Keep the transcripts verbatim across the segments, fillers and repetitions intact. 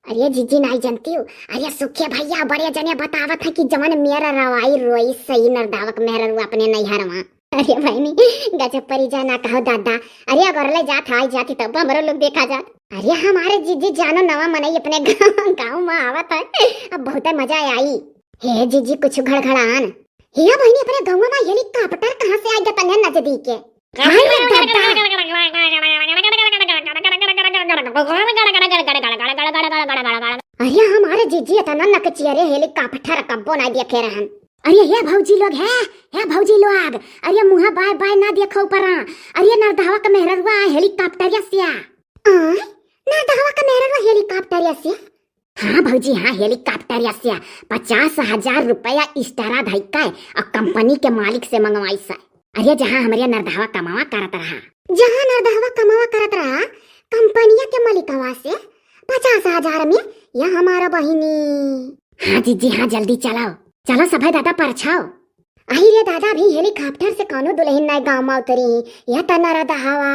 अरे जीजी, नाई जनतिउ? अरे सुखे भइया बड़े जने बतावत है कि जवन मेहररुआ रोइस सही नरदहवा क मेहररुआ अपने नैहरवा। अरे बहिनी, गजब परी जा ना कहो दादा। अरे अगर ले जात, आई जाती तब हमरो लोग देखा जात। अरे हमारे जीजी जानो नवा मनई अपने गाँव, गाँव मा आवत है, अब बहुते मजा आई। हे जीजी कुछ घड़घड़ान। हिया बहिनी, अपने गौवा मा helicopter कहाँ से आइ गा तन्ने नजदीके? हाय रे दादा। अरे हमारे जीजी इतना नकचिया रे, helicopter कब्बो ना देखे रहन। अरे हे भौजी लोग, हे, हे भौजी लोग, अरे मुँहा बाय बाय ना देखो ऊपरा। अरे नरदहवा क मेहररुआ helicopter से आ। आय, नरदहवा क मेहररुआ helicopter से? हाँ भौजी, हाँ, helicopter से पचास हजार रुपया extra धइके अउ company के मालिक से मंगवाइस है। अरे जहाँ हमरे नरदहवा कमावा करत रहा। जहाँ नरदहवा कमावा करत रहा, कंपनिया के मालिकवा से पचास हजार में, या हमारा बहिनी। हाँ जीजी, हाँ, जल्दी चलाओ, चलो सभे दादा परछाओ। अही रे दादा, अभी helicopter से कौनो दुलहिन नाई गाँव मा उतरी, या त नरदहवा।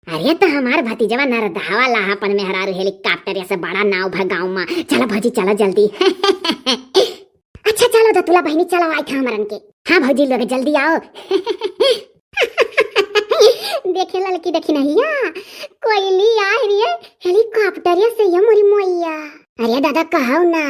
अरे त हमार भतीजवा नरदहवा लाहा अपन मेहरारू helicopter से, बड़ा नाव भा गाँव मा। चलो भौजी चलो जल्दी। अच्छा चलो दतुला बहिनी, चलो आई था हमरन के। हाँ भौजी लोग जल्दी आओ। देखे ललकी देखी नहिया, कोइली आइ रही है helicopter से, ये मोरी मोइया। अरे दादा कहौ ना,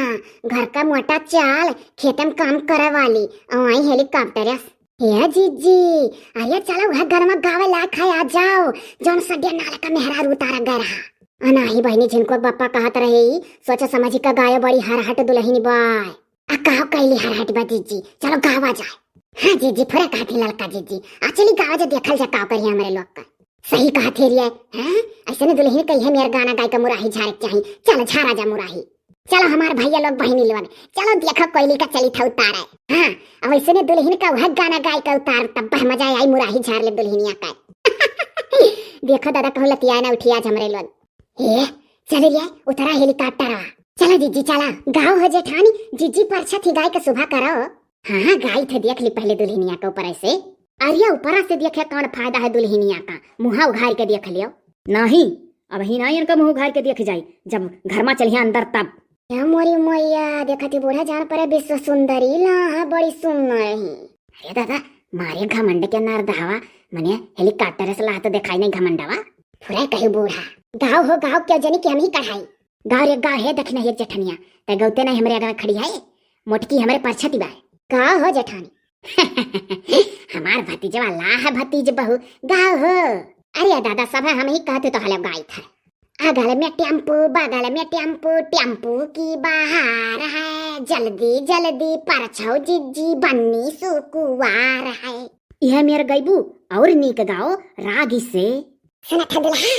घर का मोटा चाल, खेते में काम करे वाली, अउ आई helicopter से। हे जीजी, अरे चलो वह गनवा गावे लायक है, आ जाओ, जौन सड्डे नाल का मेहरारू उतारा गए रहा। अनाही बहिनी झिनको बप्पा कहत रहे, सोच समझ का गायो बड़ी हरहट दुलहिन बाय। आ कहो कैली हरहट बा जीजी, चलो गावा जाए। हाँ जीजी, फुरे कहत ही ललका जीजी, आ चली गावा जा, देखल जा का करी हमरे लोग का। सही कहत हे रिया, हैं? ऐसे ने दुलहिन कही है मेर गाना गाय का मुराही झारे के चाही। चल झारा जा मुराही। चलो हमार भइया लोग बहिनी लोग, चलो देखो कोइली का चली था उतारे। हाँ, अब ऐसे ने दुलहिन का वह गाना गाय का उतार, तब बह मजा आई, मुराही झार ले दुलहिनिया का। देखो दादा कहूँ लतिया ना उठी आज हमरे लोग। ए, चल रे, उतरा helicopter। चला जीजी चला। गाओ हो जेठानी, जीजी परछा थी गाय का सुबह करो। हाँ हाँ, गाई थे, देख ली पहले दुलहिनिया के ऊपर से। अरे ऊपरा से देखे कौन फायदा है दुलहिनिया का, मुँहा उघार के देख लियो। नहीं, अबही नाई इनका मुँह उघार के देख जाई, जब घर मा चलिया अंदर तब। या मोरी मैया, देखत ही बूढ़ा जान परे विश्व सुंदरी लाहा, बड़ी सुंदर ही। अरे दादा, मारे घमंड के नरदहवा, मने helicopter से लाहा तो देखाई नहीं घमंडवा। फुरे कही बूढ़ा। गाओ हो गाओ, क्यों जनी कि हम ही कढ़ाई। गाओ रे गाओ, हे दखिना हे जेठनिया, तै गौते नहीं हमरे आगे खड़ी है, मोटकी हमरे परछा ती बाय। गाओ हो जेठानी। हमार भतीजवा लाहा भतीज बहू, गाओ हो। अरे दादा, सब हम ही कहते तो हले गाई था। अगल में टेम्पू, बगल में टेम्पू, टेम्पू की बहार है, जल्दी जल्दी परछौ जिज्जी, बन्नी सुकुवार है। यह मेर गईबू और नीक गाओ रागी से। सुनत है दुल्हा,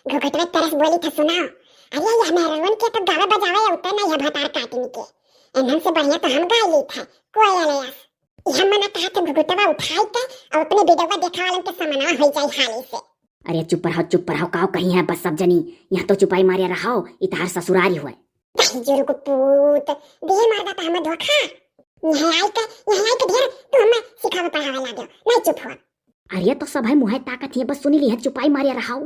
घुघुटवे तरस बोली था सुनाओ। अरे यह मेहरवन के तो गावे बजावे उतना यह भतार काटिन के। इन्हन से बढ़िया तो हम गाय ली था, कोयल यस। यह मना कहा था घुघुटवा उठाई के और अपने बिडवा देखा वालन के समनवा हो जाई हाली से। अरे चुप रहो, चुप रहो, काव कही है बस सब जनी। यहाँ तो चुपाई मारे रहो, इतहार ससुरारी हुए। दाई जोरू को पूत, दिए मारदा तो हमें धोखा। यहाँ आई के, यहाँ आई के ढेर तू हमें सिखावे पढ़ावे लागो, नहीं चुप हो। अरे तो सब है मुँहे ताकत ही, बस सुनी ली है, चुपाई मारे रहो।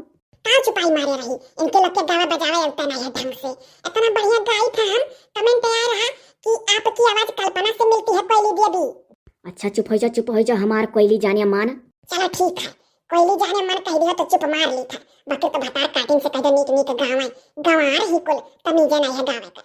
का चुपाई मारे रही, इनके लोग के गावे बजावे उतना नहीं है ढंग से। इतना बढ़िया गाई था हम, comment आया रहा कि आपकी आवाज कल्पना से मिलती है कोयली देवी। अच्छा चुप हो जा, चुप हो जा हमार कोयली जाने मान। चलो ठीक है, कोयली जाने मन कह दिया तो चुप मार ली था, बाकी तो भतार काटिन से कह दो नीक नीक गावे, गंवार ही कुल तमीजे नहीं है गावे कर।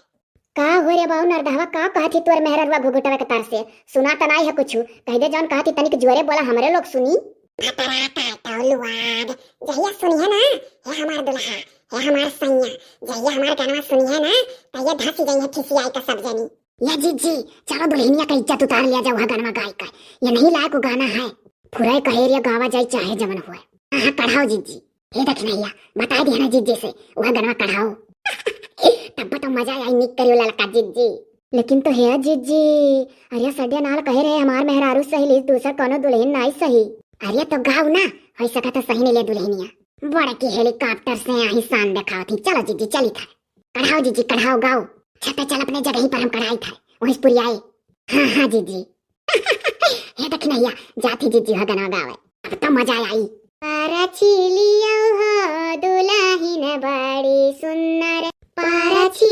का हो रे बाऊ नरदहवा, का कहत ही तोर मेहररुआ घुघुटवा के तार से? सुना त नाई है कुछु, कह दे जौन कहत ही तनिक जोरे बोला हमरे लोग सुनी। भतरा काटो लुआद, जहिया सुनिए ना, हे हमार दुल्हा, हे हमार सैया, जहिया हमार गानवा सुनिए ना, तहिया धसी जाइए खिसियाई का सब जनी। या जीजी, चलो दुल्हनिया का इज्जत उतार लिया जाओ, वह गानवा गाय का। ये नहीं लायक वो गाना है। फुराए कहेरिया गावा जाए चाहे जमन हुए। हाँ, हाँ, कढ़ाओ जीजी। हे दखिनैया, बता दिया ना जीजी से, वह गानवा कढ़ाओ। तब तो मजा आई निक करियो ललका जीजी। लेकिन तो हे जीजी, अरे सड्या नाल कहे रहे हमार मेहरारू सही ली, दूसर कोनो दुल्हन नाई सही। अरे तो गाओ ना, हो सकत है सही नहीं ले दुल्हनिया। बड़की helicopter से आही शान देखावत ही। चलो जीजी, चली था। कढ़ाओ जीजी, कढ़ाओ, गाओ। छत चल, अपने जगह ही पर हम कढ़ाई था, वहीं से पुरियाए। हाँ, हाँ जीजी। हे दखिनैया, जात ही जीजी हो गाना गावे। अब तो मजा आई। परछी लियो हो दुलहिन बड़ी सुन्नर, परछी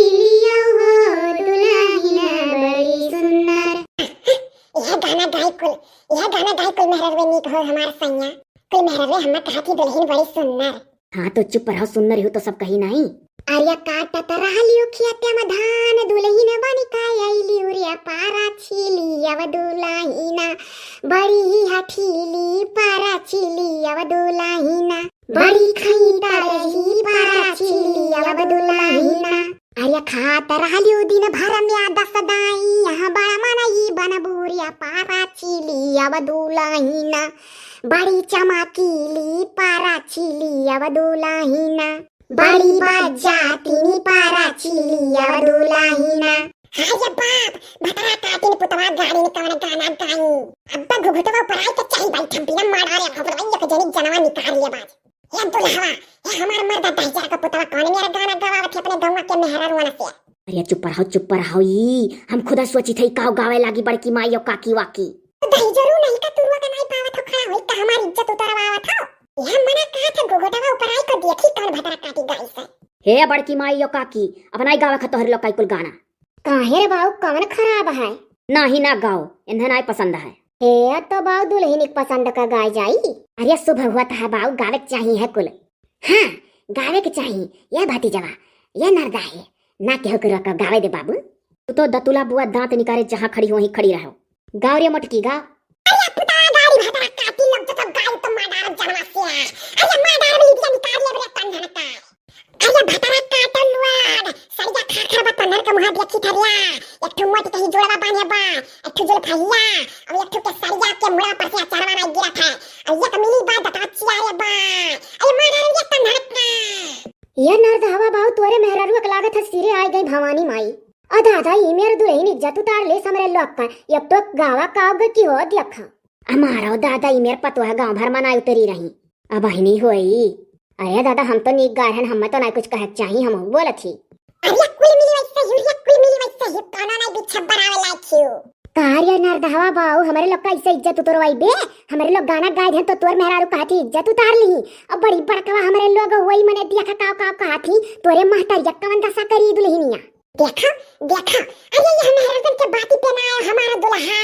और हमार सैया, कुल मेहरवे हमें कहा थी दुल्हन बड़ी सुन्नर। हाँ तो चुप रहो, सुन्नर हो तो सब कही नहीं। अरे काटत रहलियो खेते में धान, दुल्हन बन के अइली रे पारा छीली अब दुल्हन, बड़ी ही हठीली पारा छीली अब दुल्हन, बड़ी खैता रही पारा छीली अब दुल्हन। अरे खात रहलियो दिन भर में दस दाई, यहाँ बड़ा मनई बनबू रे पारा छीली अब दुल्हन, बड़ी चमकीली पारा छीली अब दुल्हन, बड़ी बज्जातिनी पारा छीली अब दुल्हन। हाय रे बाप, भतरा काटिन पुतवा गाड़ी में कवन गाना गाई। अब्बा घुघुटवा ऊपर आई के चाही बैठम बिना मारा रे घुघुटवा एक जनी जनवा निकाल ले बाज। हे दुल्हवा, हे हमार मर्दा दहिजर का पुतवा कौन मेरा गाना गवावत है अपने गौवा के मेहररुआ से? अरे चुप रहो, चुप रहो, ई हम खुदा सोचित हई काव गावे लागी बड़की माई और काकी वाकी। तो दहिजरू नहीं का तुरुआ का नहीं पावत हो, खड़ा होई का हमार इज्जत उतरवावत हो? ये मना कहा था घुघुटवा ऊपर आई को देखी कौन भतरा काटी गाई से। हे बड़की माई और काकी, अब नहीं गावे खा तोहरे लोग का कुल गाना। काहे रे बाऊ, कवन खराब है? नाही ना गाओ, इन्हें नाही पसंद है। हे तो बाऊ दुल्हन के पसंद का गाय जाई। अरे शुभ हुआ था बाऊ, गावे के चाही है कुल। हाँ, गावे के चाही। ये भतीजवा, ये नरदा है, ना केहू के रोक, गावे दे बाबू। तू तो दतुला बुआ दांत निकारे, जहाँ खड़ी हो वहीं खड़ी रहो। गाओ रे मोटकी गाओ। अरे पुतवा गाड़ी भतरा काटी लोग तो, तो गाड़ी तो मार डालब जनवा से। अरे मार डालब लीबिया निकाल ले बरे तंधन का। अरे भतरा काटल लोग, सरिया खाखर बा तन्हर के मुहा देखी थरिया। एक ठो मोट कहीं जोड़वा बांधे बा, एक ठो जुल्फैया, अब एक ठो के सरिया के मुड़ा पर से अचारवा नहीं गिरत है। अब एक मिली बा दतवा चिया रे बा। अरे मार डाल ये तन्हर का। ये नरदहवा बाऊ तोरे मेहरारू के लागत है सिरे आ गई भवानी माई। अ दादा ई मेर दुल्हन इज्जत उतार ले हमरे लोग का। अब तो गावा काव ग की हो देखा। हमारो दादा ई मेर पतोह गांव भर मनाई उतरी रही। अब बहिनी होई। अरे दादा, हम तो नीक गाय हन, हमें तो ना कुछ कहे के चाही, हम बोलत ही। अरे कुल मिली वैसे ही, अरे कुल मिली वैसे ही, कोनो ना बिछब्बर आवे लायक हियो। का रे नरदहवा बाऊ, हमरे लोग का ऐसे इज्जत उतरवाई बे? हमरे लोग गाना गाय हन तो तोर मेहरारू कहती इज्जत उतार ली। अब बड़ी बड़कवा हमरे लोग होई मने दिया खा काव काव कहती, तोरे महतरिया कवन दशा करी दुल्हनिया। देखा, देखा, अरे ये हमारे हस्बैंड के बाती पे ना आया हमारा दुल्हा,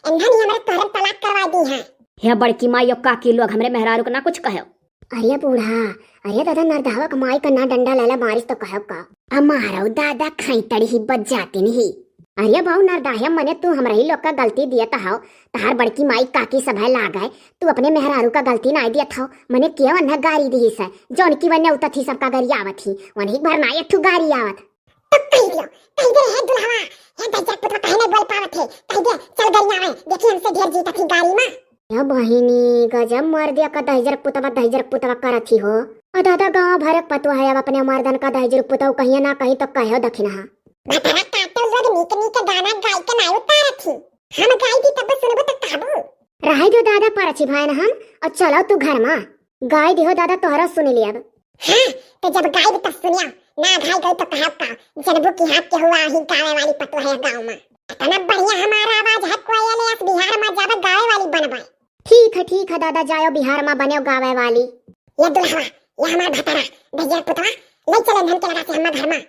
इन्होंने हमारे तोहरे तलाक करवा दी है। हे बड़की माई और काकी लोग, हमरे मेहरारू को ना कुछ कहो। अरे बूढ़ा, अरे दादा नरदहवा के माई का ना डंडा लेला मारिस तो कहो का। हमारो दादा खाई तड़ी ही बच जाती नहीं। अरे बाऊ नरदहवा मने तू हमरा ही लोग का गलती दियत हौ, तहार बड़की माई काकी सभे लाग है, तू अपने मेहरारू का गलती ना दियत हौ, मने केवन है गारी दी से, जौन की वन्ने उतत ही सबका गरियावत ही, वन्ही भर ना एक ठू गारी आवत। तो कह दियो, कह दे हे दुल्हवा, हे दहिजर पुतवा काहे नहीं बोल पावत है, कह दे चल गरियावे, देखी हमसे ढेर जीतत ही गारी में। या बहिनी, गजब मर दिया का दहिजर पुतवा, दहिजर पुतवा करत ही हो। अ दादा गांव भर के पतोह है, अब अपने मर्दन का दहिजर पुतवा कहिए ना कहीं तो कहो दखिनहा। भतरा काटो लोग नीक नीक गाना गाय के ना उतारत ही, हम गाई दी तब सुनबो तो कहबो। रहे दो दादा परछी भाई हम, और चलो तू घर में। गाय दिहो दादा तोहरा सुन लियब। हाँ, तो जब गायब तब सुनिया, ना भाई गई तो कहब का, जनबू की हाथ के हुआ ही गावे वाली पतोह है गाँव में। इतना बढ़िया हमारा आवाज है कोयल अस बिहार में जब गावे वाली बनबे। ठीक है, ठीक है दादा, जाओ बिहार में बने गावे वाली। ये दुल्हवा, ये हमार भतरा, भैया पुतवा, ले चले धन के लगा से हमार घर में।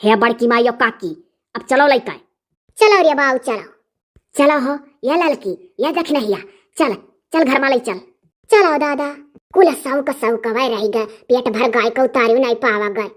हे बड़की माई और काकी, अब चलो लइका। चलो रे बाऊ, चलो। चलो हो, या ललकी, या दखिनहिया, चल, चल घर मा लई चल। चलो दादा। कुल सौक सौक वै रहि गए, पेट भर गाय का उतारी नहीं पावा गए।